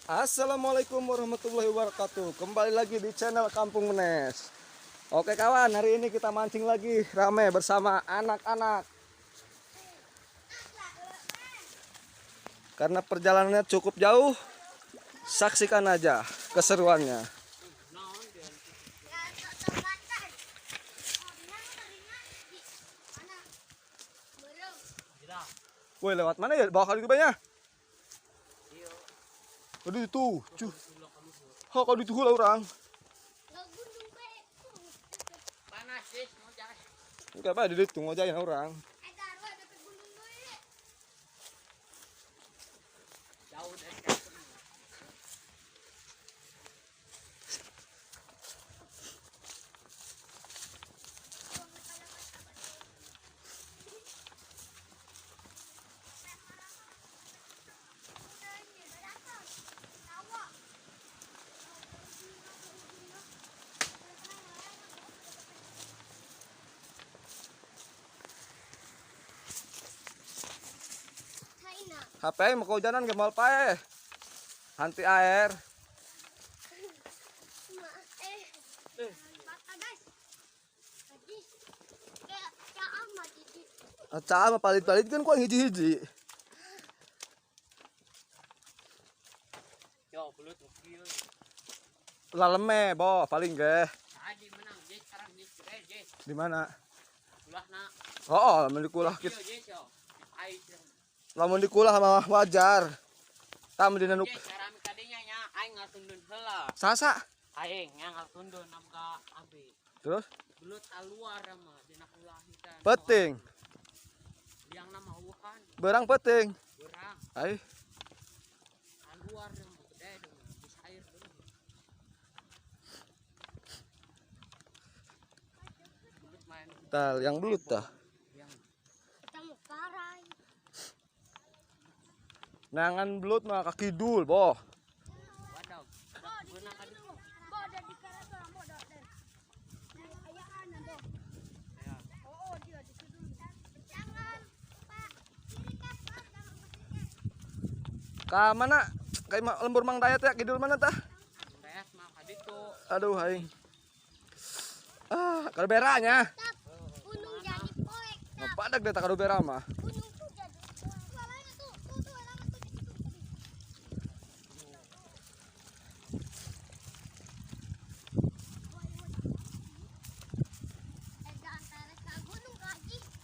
Assalamualaikum warahmatullahi wabarakatuh. Kembali lagi di channel Kampung Menes. Oke kawan, hari ini kita mancing lagi rame bersama anak-anak. Karena perjalanannya cukup jauh, saksikan aja keseruannya. Woi, lewat mana ya? Bawa kali itu banyak. Aduh itu, cuh. Ha, kalau itu lah orang. Panas sih, mau jangan. Enggak apa di situ ngojain orang. Jauh dari kampung. HP mau kehujanan gak mau pae. Anti air. Cah mah palit-palit kan kok hiji-hiji. Yo, belut ngekil. Laleme, boh, paling ge. Tadi menang, Jis, sekarang Jis, Jis. Di mana? Ulah nak. Oh, lamun dikulah Iya, kita. Jis, yo. Ai, Lamun dikulah mah wajar. Tam dina nu Jis, rame kadinya nya aing ngatundun heula. sasa. Aing nya ngatundun namka abi. Terus Belut keluar mah dina ulah hitan. penting. Liang nama uhan, Berang penting. berang Ai, keluar mah gede dong, bisa air dulu. Belut main tal yang belut tah. yang Nangan belut mah ka kidul, boh. waduh. Beunang kadi. Ya. Ka mana? Ka lembur Mang Dayat ya kidul mana tah? Dayat mah kaditu. Aduh aing. Ah, kada beranya. Gunung jadi poek. Padak deh tak kada bera mah. Gunung tuh jadi poek. Tuh, tuh, tuh, tuh, tuh, tuh.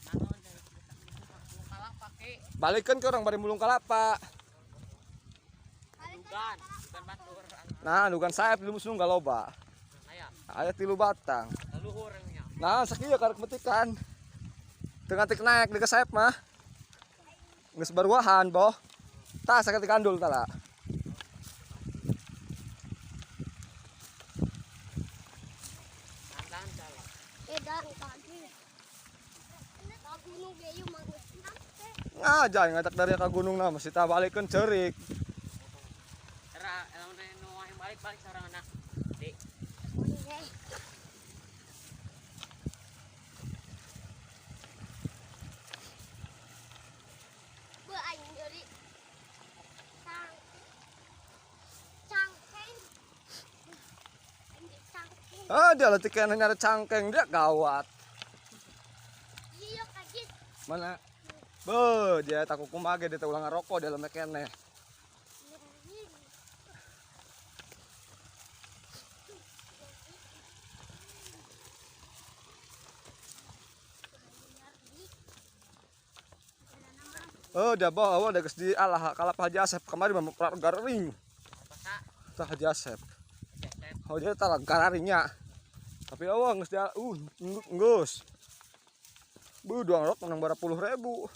Naon dari kalah pakai Balikan ke orang bari mulung kalapa. dugan, dugan batur. Nah, dugan sayap di musung galoba. Aya, Aya tilu batang. leluhur nya. Nah, sakieu karek metikan. Tengah tik naik di sayap mah. Geus baruahan, boh. Tah sakit gandul tala. Tantan salah. Edan kaki. Gunung geyu mah. Ngajak ngajak dari ka gunung nah mesti tah balikeun ceurik. Era lamun nu aing balik-balik sorangan Di. Bu aing jadi cang cangkeng. Aing jadi cangkeng. Ah, dia leutik keneh nyari cangkeng dia gawat. Iya kajis. Mana? Be, dia takut kumage dia teh ulah ngarokok dia lemek keneh. Oh, dia bawa awal geus di alah kalapa Haji Asep kemarin mah garing. Apa sa? Tah Haji Asep. Ceset. Oh, dia tah gararingnya. Tapi awal geus di geus. Bu, dua rok menang berapa puluh ribu.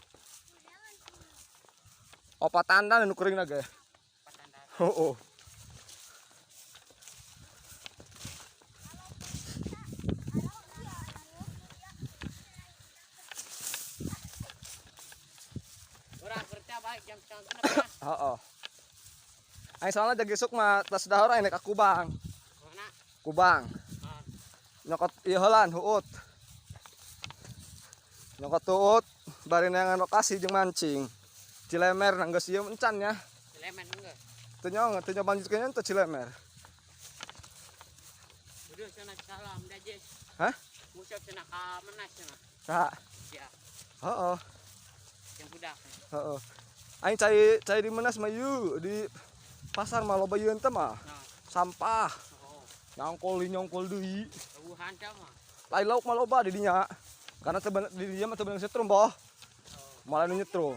Opat tandan nu kering ge. Patandan. Oh, oh. Urang kerja balik jam 9.30 ya. Heeh. Aing soalnya jaga esuk mah tas dahar aing naik ka Kubang. Mana? Kubang. Ah, Nyokot ieu heulan huut. Nyokot huut bari neangan lokasi jeung mancing. Cilemer nang geus ieu encan nya. Cilemen enggak? Teu nyaho, teu nyaho banjir kayaknya teu Cilemer. Udah cenah salam da je. Hah? Musab cenah ka Menas cenah. Saha? Ya, Heeh, yang budak. heeh. Aing cai cai di Menas mah ieu di pasar mah loba yeun teh mah. Nah, Sampah, oh, nyangkol deui nyongkol deui. eueuhan teh mah. Lain lauk mah loba di dinya. Karena teu di dinya mah teu beunang setrum boh. Malah nu nyetrum.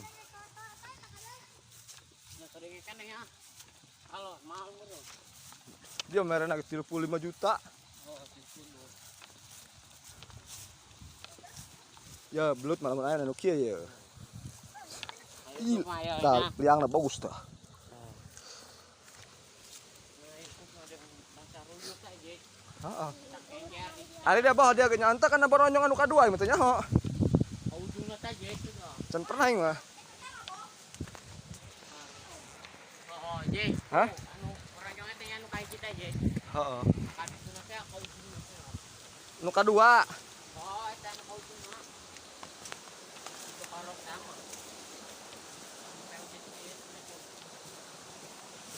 Nya tadi kan ya. Halo, mahal bro. Dia merena 35 juta. Oh, 70. Ya belut malah mun aya nu kieu ye. Ayo mah ya. Tah, liangna bagus tah. Heeh. Ari dia bah dia ge nyantak kana baronyong anu kadua ieu mah teh nyaho. Ujungna teh je itu. Can pernah aing mah. Oh, je. Hah? Anu baronyongna teh anu kahiji teh je. Heeh. Kadituna teh ka ujungna teh. Nu kadua. Oh, eta anu ka ujungna. Itu karok sama.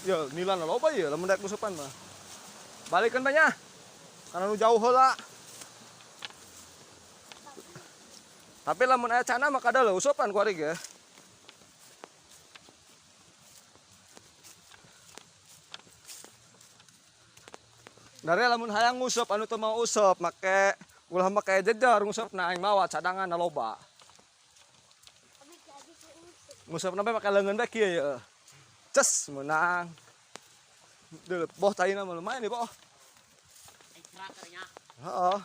Ya nilana loba ieu lamun daek musupan mah. Balikeun banyak. Karena nu jauh heula. Tapi lamun aya cana mah kada leuh usupan ku ari ge. Dari lamun hayang ngusup anu teu mau useup make ulah make jejer ngusupna aing mawa cadangan loba. Ngusupna bae make leungeun bae kieu ye. Ces meunang. Deuh boh taina mah lumayan nih boh. Heeh.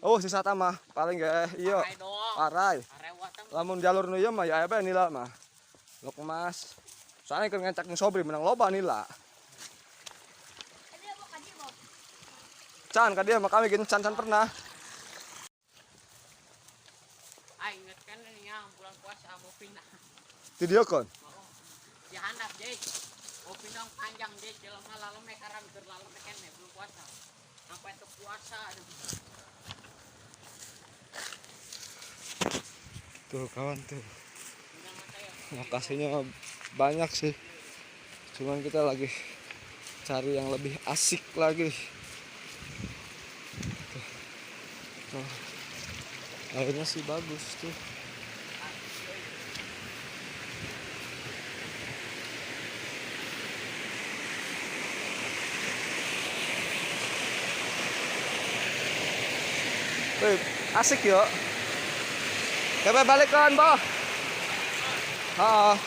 Oh sisa mah paling ge iya. Parai. Lamun jalur nu ieu mah ya aya bae nila mah. Lok emas. Soalnya keur ngancak jeung Sobri menang loba nila. Can ka dia mah kami can can pernah. Aing inget kan nya bulan puasa mau pindah. Di dieu kon. Ya handap je. Mau pindah panjang je jelema laleme karam keur laleme keneh belum puasa. Sampai teu puasa. Tuh kawan tuh. Lokasinya banyak sih. Cuman kita lagi cari yang lebih asik lagi. Tuh. Tuh. Airnya sih bagus tuh. Wih, asik yuk. Coba balik kan, Boh. Heeh.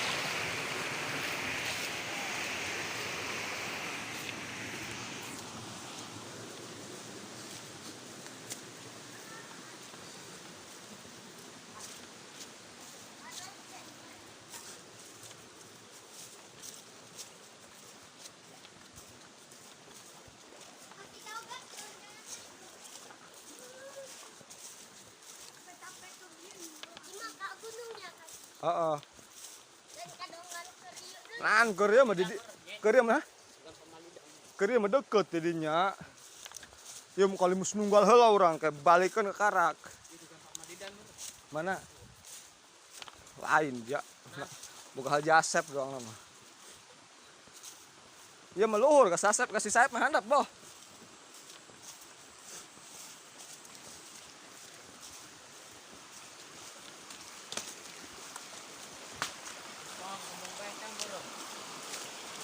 Heeh. Lan keur mah di keur mah. Keur mah deket jadinya. Ya mau kali mus nunggal heula urang kayak balikeun ke karak. Mana? Lain ya. Boga hal jasep doang mah. Ya meluhur ka sasep kasih sayap mah handap boh.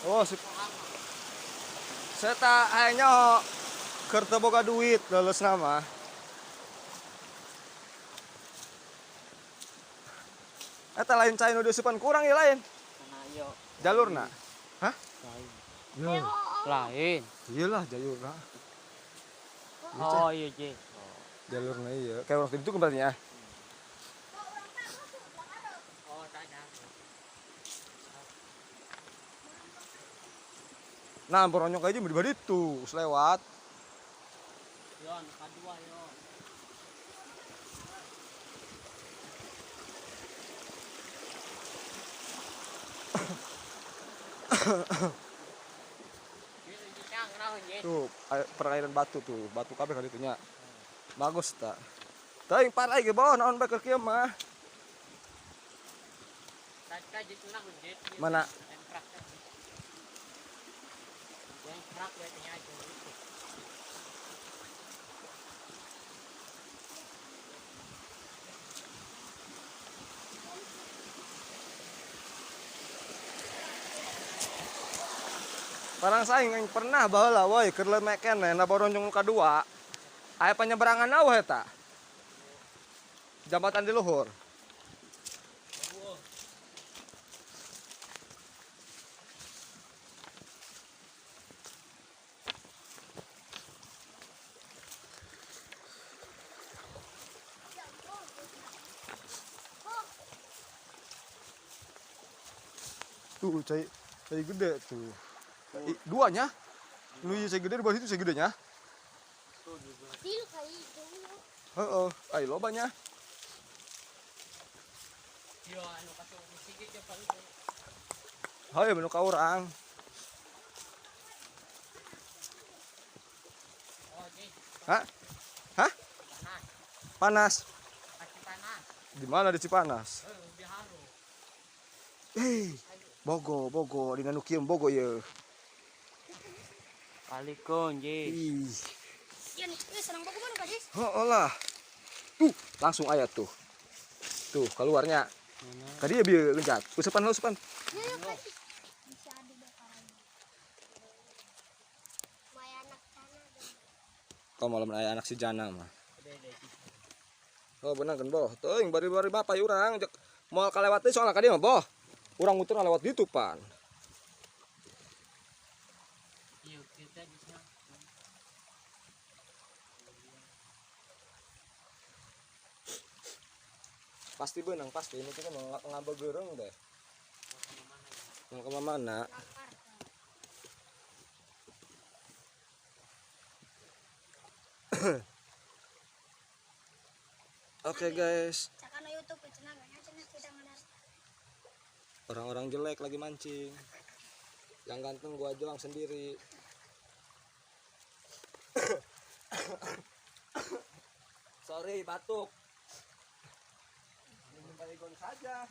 Oh, si saya tak hayangnya keur teu boga duit leuleus nama. Eta lain cai nu diusupan kurang ya lain. Jalurna. Hah? Lain. Lain. Iyalah jalurna. Oh iya je. Jalurna iya. Kayak waktu itu kemarin ya. Oh, tak ada. Nah, boronyok aja di itu, lewat. Yo, kadua yo. Tuh, perairan batu tuh, batu kabeh kali itunya. Bagus tak. Teuing parai ge bawah naon bae keur kieu mah. Mana? Parang saing yang pernah baheula woi keur leumek keneh na boronjong nu kadua. Aya penyeberangan eueuh eta. Jambatan di luhur. Tuh cai cai gede tuh. Duanya? Lu cai gede di bawah itu cai gedenya. Heeh, ai lobanya. Hayo menu ka urang. Hah? Hah? Panas. Di mana di Cipanas? Eh, Bogo, Bogo, dina nu kieu Bogo ye. Kalikon, ye. Ih. Iya nih, senang Bogo mana, Kak? Heeh lah. Tuh, langsung aya tuh. Tuh, keluarnya. Tadi ya bieu lencat. Usepan usepan. Iya, Kak. Bisa adu bakaran. May anak sana. Kau malam aya anak si Jana mah. Oh, bener kan, boh. Teuing bari-bari bapak urang moal kalewat deui soalna ka dieu mah, boh. Urang muter lewat ditu pan. Pasti benang pasti ini kita mau ngabegereng deh. Mau ke mana? Oke guys. Orang-orang jelek lagi mancing. Yang ganteng gua doang sendiri. Sorry, batuk. Minum baygon saja.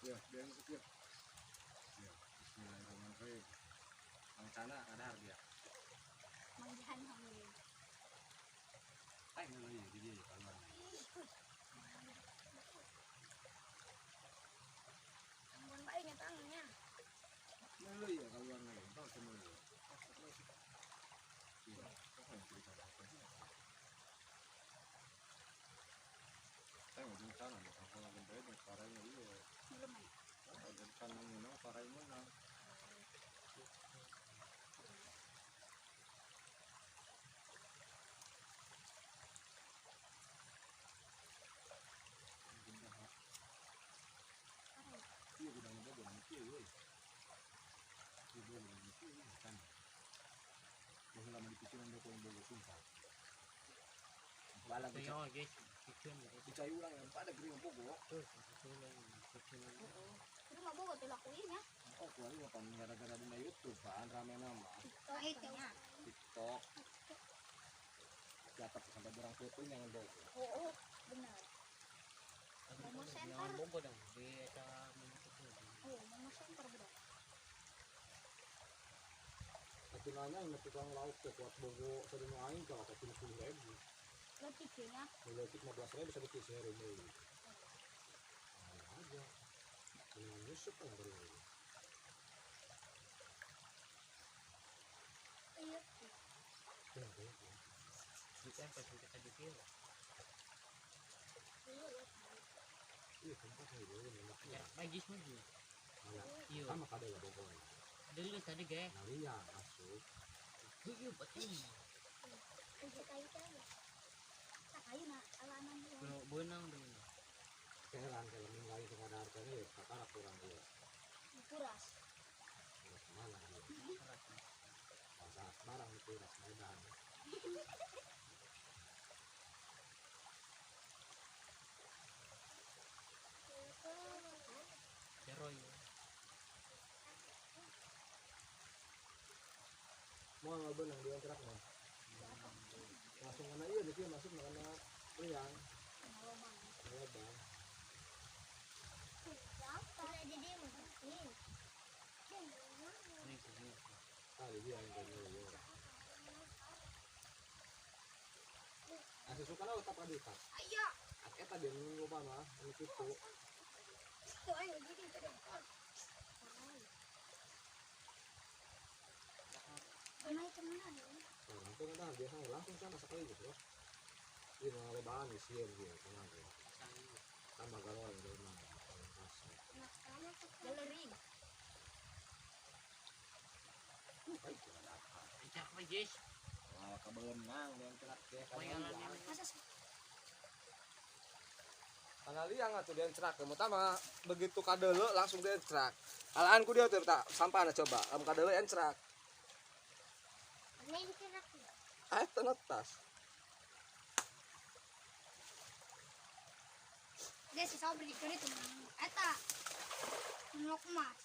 Ya, biar masuk ya. Ya, bismillahirrahmanirrahim. Mang Cana ada dia. Manggihan kami. Ay, ngeluh ya, jadi ya keluar. Ampun baiknya tangannya. Ngeluh ya keluar lagi. Tahu semua ya. Iya, pokoknya cerita apa sih? Saya mau rencana, aku lagi beda caranya iya. Belum ya. Rencana menang, parai menang. Dicai ulang yang pada gering Bogo. Itu mah Bogo tuh lakuinnya. Oh, kuari mah pan gara-gara dina YouTube pan rame nama. TikTok. TikTok. Dapat sampai berang peupeung yang Bogo. Oh, benar. Momo Center. Bogo dong di eta. Oh, Momo Center bro. Atuh nanya ini tukang lauk teh kuat Bogo sadinu aing ka 30.000. Letiknya. Letik 15.000 sampai sehari ini. Aja. Ini nyusup kan baru. Iya. Iya, tempat ini Ya, bagus mah. Iya. Sama kada ya Bogo. Ada lu tadi ge. Nah, iya, masuk. Iya, betul. Ayo Benang dong. Kelan kalau minggu itu ada harganya ya kakak kurang dia. Kuras. Kuras mana dia? Pasar barang itu kuras medan. Jero ya. Moal beunang di entrak mah. Langsung kana ieu deh masuk kana liang. Lobang. Lobang. Jadi mungkin. Ah, di dia yang kene yo. Asa suka lah tetap adi tas. Ayo. Eta dia nunggu loba mah anu kitu. Ayo jadi itu deh. Mana itu mana ya? Nah, itu kan biasanya langsung sana sekali gitu loh. Ini mau lebaran di sini gitu, tenang ya. Tambah galon dari mana? Galeri. Encak mah, Jis. Wah, kebelenang yang cerak teh. Masa sih? Karena liang atuh dia cerak, pertama begitu kadele langsung dia cerak. Alaan ku dia tuh tak sampah coba, am kadele yang cerak. Mana yang cerak? Ah, itu tas. Dia si Sobri itu eta. Melok emas.